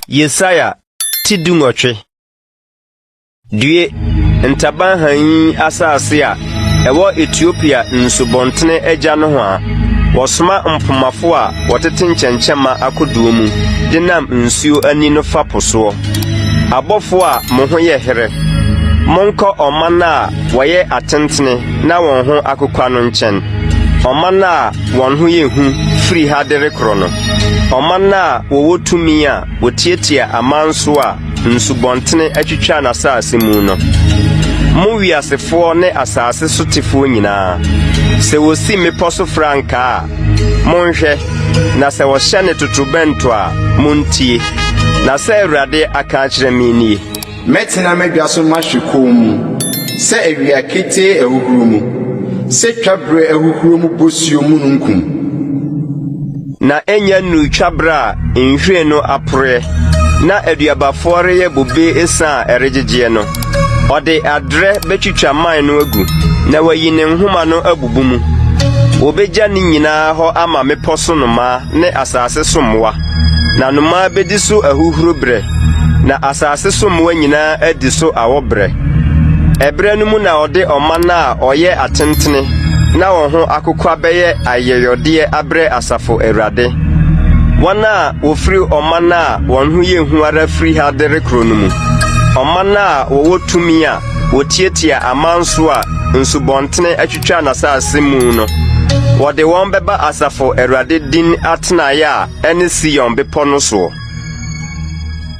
Yesaia ti dunwɔtwe. Due, ntaban hann asase a ɛwɔ Etiopia nsubɔntene agya nohoa. Wɔsoma mpomafo a wɔtete nkyɛnkyɛmma akodoɔ mu de nam nsuo ani no fa po soɔ. Abɔfoɔ a mo ho yɛ herɛ, monkɔ ɔman a wɔyɛ atentene na wɔn ho akokwa no nkyɛn, ɔman a wɔn ho yɛ hu firi ha de rekorɔ no, ɔman a wɔwɔ tumi a wɔtiatia aman so a nsubɔntene atwitwa n'asase mu no. Mo wiasefoɔ ne asase sotefoɔ nyinaa, sɛ wɔsi mmepɔ so frankaa a, monhwɛ, na sɛ wɔhyɛne totorobɛnto a, montie. Na sɛ Awurade aka akyerɛ me nie. Mɛtena m'adwa so mahwɛ komm sɛ awia ketee ahuhuro mu, sɛ twaberɛ ahuhuro mu bosuo mununkum. Na ɛnnya nnuu twaberɛ a nhwiren no aporeɛ na aduabafoɔ reyɛ bobe esian a ɛregyegyeɛ no, ɔde aderɛ bɛtwitwa mman no agu, na wayi ne nhoma no abubu mu. Wɔbɛgya ne nyinaa hɔ ama mmepɔ so nnomaa ne asase so mmoa, na nnomaa bɛdi so ahuhuro berɛ, na asase so mmoa nyinaa adi so awɔ berɛ. Ɛberɛ no mu na ɔde ɔman a ɔyɛ atentene na wɔn ho akokwa bɛyɛ ayɛyɔdeɛ abrɛ asafo Awurade. Wɔn a wɔfiri ɔman a wɔn ho yɛ hu ara firi ha de rekorɔ no mu, ɔman a wɔwɔ tumi a wɔtiatia aman so a nsubɔntene atwitwa n'asase mu no, wɔde wɔn bɛba asafo Awurade din atenaeɛ a ɛne Sion bepɔ no soɔ.